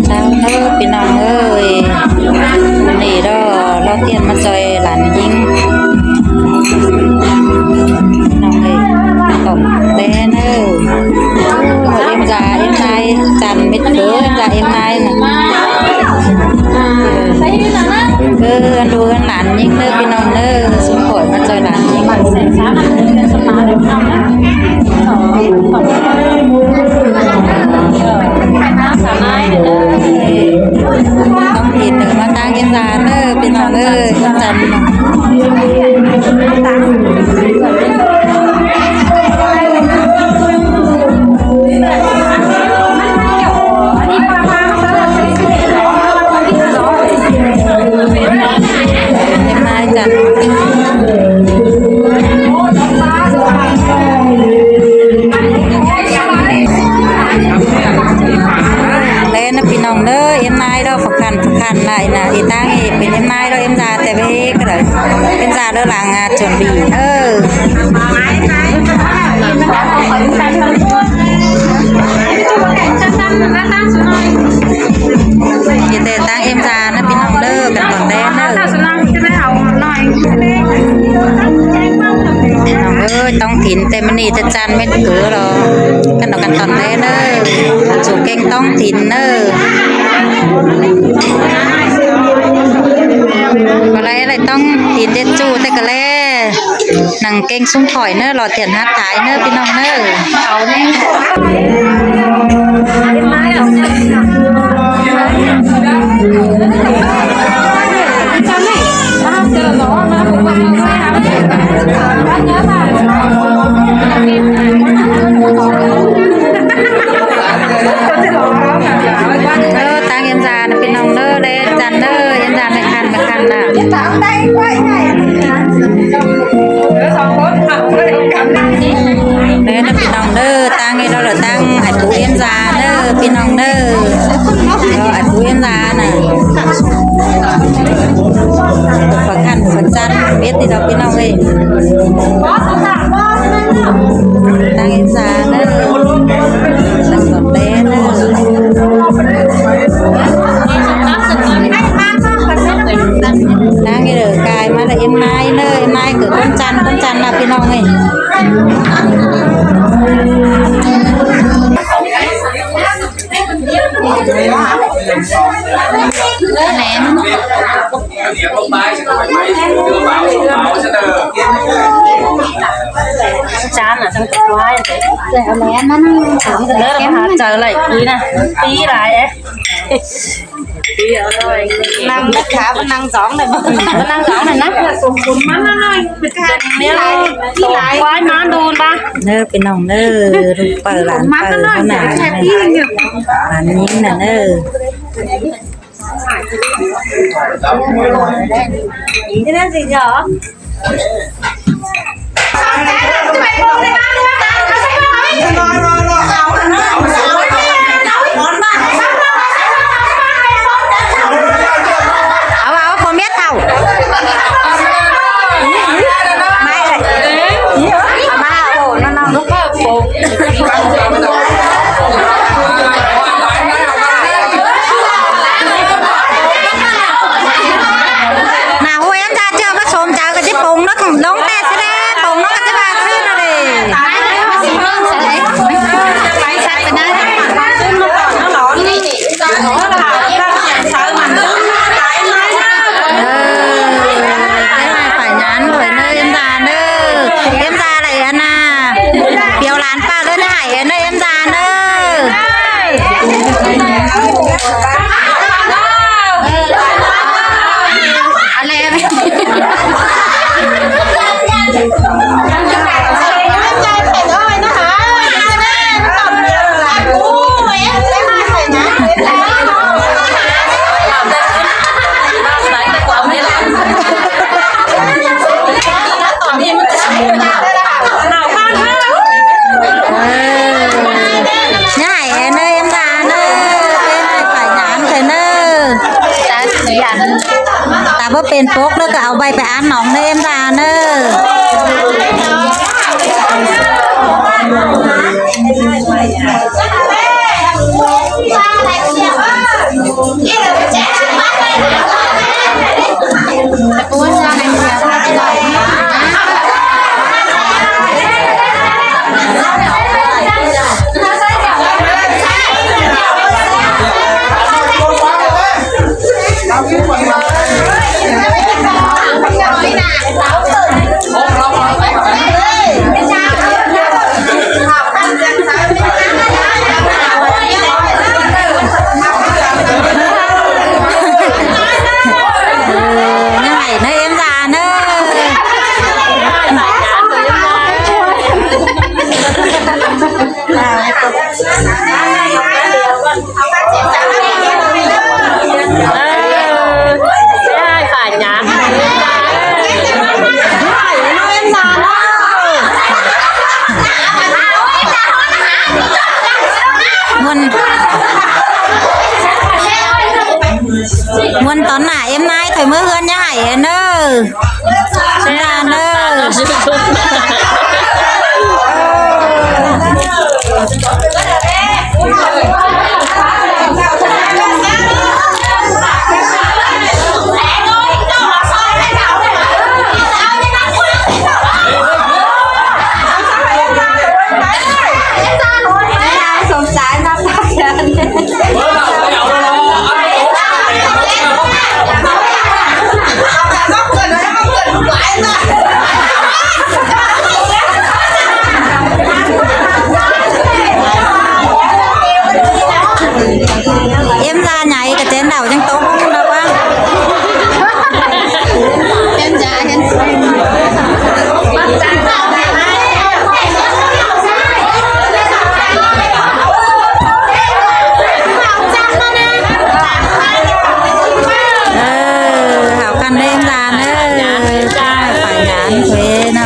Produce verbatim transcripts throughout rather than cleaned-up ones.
Chao ꞌnớ ꞌpi ꞌnọng ơi, ꞌmự ꞌnị ꞌlo, ꞌlo tiên ꞌmá ꞌchoi lan ꞌnhính. ꞌPi ꞌnọng ơi, cỏng té ꞌnớ. ꞌMự ꞌếm da ꞌếm ꞌnái, chăn mết cớ ꞌếm da ꞌếm ꞌnái ꞌnớ. ꞌCứ đu ꞌlan ꞌnhính ꞌnớ ꞌpi ꞌnọng ꞌnớ, ꞌsúm khỏi ꞌmá ꞌchoi lan ꞌnhính. ꞌTóng thìn ꞌnưng ꞌmá ꞌtáng ꞌếm da ꞌnớ ꞌpi ꞌnọng ơi, ꞌcốn chăn. ꞌEm ꞌnái chăn. Té ꞌnớ ꞌpi ꞌnọng ꞌnớ, ꞌếm ꞌnái ꞌlo, phả khăn, phả khăn lai ꞌnớ, ꞌi ꞌtáng ꞌnị pên ꞌếm ꞌnái ꞌlo, ꞌếm da té ꞌvế cá đảy. ꞌEm da ꞌlo lăng, a, chuẩn bị. Ơ. ꞌCí té ꞌtáng ꞌếm da ꞌnớ ꞌpi ꞌnọng ꞌnớ, căn tỏn té ꞌnớ. ꞌPi ꞌnọng ơi, ꞌtóng thìn té ꞌmự ꞌnị té chăn mết cớ ꞌlo. Căn tỏn, căn tỏn té ꞌnớ. Sung ꞌkeng ꞌtóng thìn ꞌnớ. ꞌCọ lai lai ꞌtóng thìn té ꞌchu té ꞌcọ lai. Nẳng ꞌkeng ꞌsúm khỏi ꞌnớ, ꞌlo tiên hák thái ꞌnớ ꞌpi ꞌnọng ꞌnớ. Ơ, ꞌtáng ꞌếm da ꞌnớ ꞌpi ꞌnọng ꞌnớ, đé chăn ꞌnớ, ꞌếm da mết khăn, mết khăn ꞌnớ. Đé ꞌnớ ꞌpi ꞌnọng ꞌnớ, ꞌtáng ꞌnị ꞌlo ꞌtáng ải pú ꞌếm da ꞌnớ ꞌpi ꞌnọng ꞌnớ. Ơ, ải pú ꞌếm da ꞌnớ. Phả khăn, phả chăn, mết ꞌnị ꞌlo ꞌpi ꞌnọng ơi. ꞌTáng ꞌếm da ꞌnớ. ꞌTáng tỏn té ꞌnớ. ꞌTáng ꞌnị ꞌcai ꞌmá ꞌlạ ꞌếm ꞌnái ꞌnớ, ꞌếm ꞌnái ꞌcọ ꞌcốn chăn, ꞌcốn chăn ꞌnớ ꞌpi ꞌnọng ơi. Chán à, chán cục quái. Lỡ là hạt trời lại quý nè, tí lại ấy. Năng khá vẫn năng gióng này, vẫn năng gióng này nè. Nếu quái má đun ba. ꞌNớ ꞌpi ꞌnọng ꞌnớ, ꞌlụk pau lan pau ꞌnớ nả. Lan ꞌnhính nả ꞌnớ. Au, au, khua mết thảu. Mai ơi. Au ꞌmá, ổ, nó, nó. Nả ꞌhụ ꞌếm da ꞌchưa ꞌmá sôm chaư ꞌcọ ꞌchí pông ꞌnớ, ꞌlống ꞌtẹ ꞌsứ đé, pông ꞌnớ ꞌcọ ꞌchí ꞌva ꞌsứ đé. Ơ, ꞌtẹ ꞌhại phải nhắn thôi ꞌnớ ꞌếm da ꞌnớ. ꞌEm da đảy ăn à. Piêu lan pau ꞌlới ꞌnớ ꞌhại ꞌnớ ꞌếm da ꞌnớ. Nhá ꞌhại ꞌnớ ꞌếm da ꞌnớ, ꞌtẹ ꞌhại phải nhắn thôi ꞌnớ. Ta báu pên pốc ꞌnớ ꞌcọ au ꞌvạy pay ăn nỏng ꞌnớ ꞌếm da ꞌnớ. Tón nả êm ꞌnái thôi ꞌmứa ꞌhướn ꞌnhá hảy ên ơ. Êm ꞌnái ơ. Em ra nhảy cái chén đảo trên tố cũng được á. Em ra em. Ờ, hảo khăn đêm ra nữa. Phải nhắn thuê nó.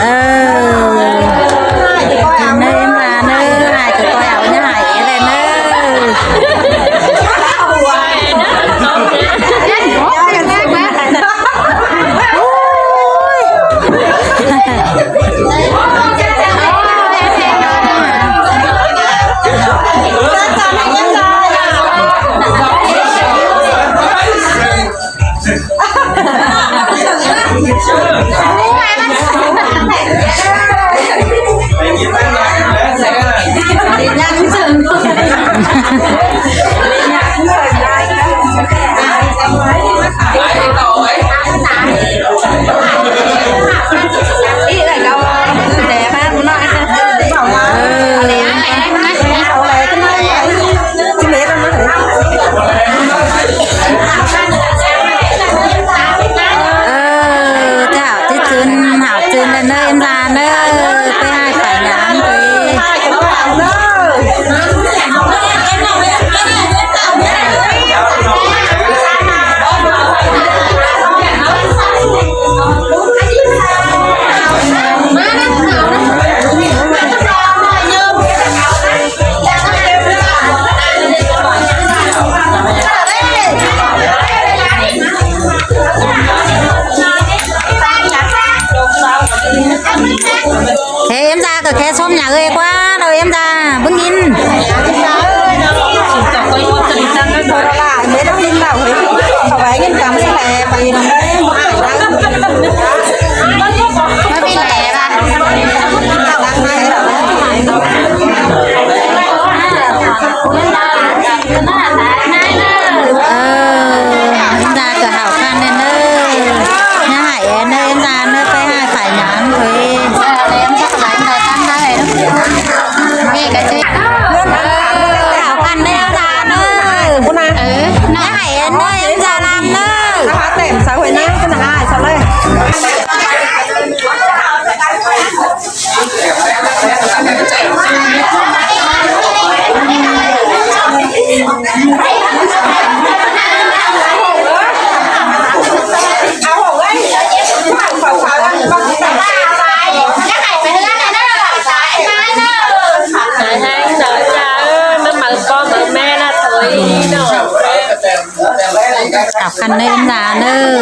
Ờ, nơi mà nơi hài cái coi áo nhà hài ấy này nơi. Ờ, chào chị Trân, Hảo Trân là nơi em ra nơi, phải hai phải nhắn thì. Thế em ra cái khe xóm nhà ơi quá đâu em ra bưng in. Ờ, em ra cửa hảo khan nên ơ. Nhà hại em ơ, em ra ơ, phải hại phải nhắn thôi. Ờ, em chắc là em đòi tăng ra này đó. Nghe cái gì? Hảo khan nên em ra ơ. Nhà hại em ơ, em ra làm ơ. Hóa tẻm xã hội nhé, cái này ai sao đây? Học khăn nên là nơ.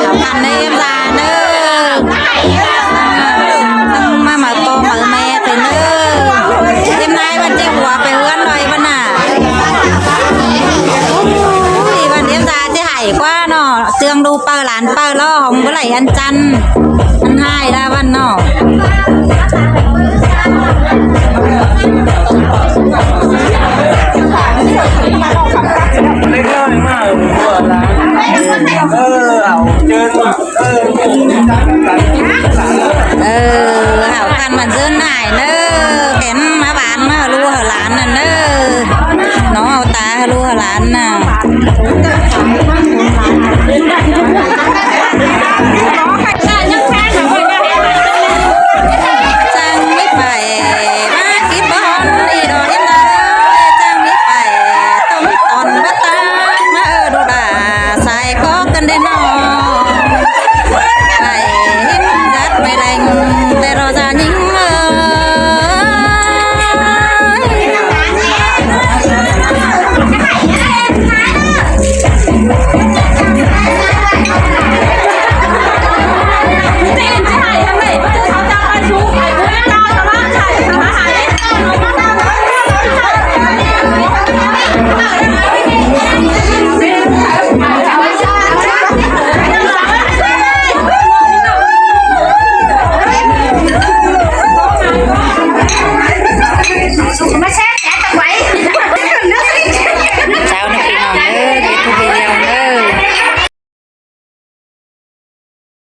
Học khăn nên là nơ. Mà mà con mà mẹ thì nơ. Em nay vẫn chưa qua về hươn rồi vẫn à. Ui, vẫn em ra chứ hại quá nó. Tương đu pơ lán pơ lo hông bố lạy ăn chăn. Ăn hai đa văn nọ.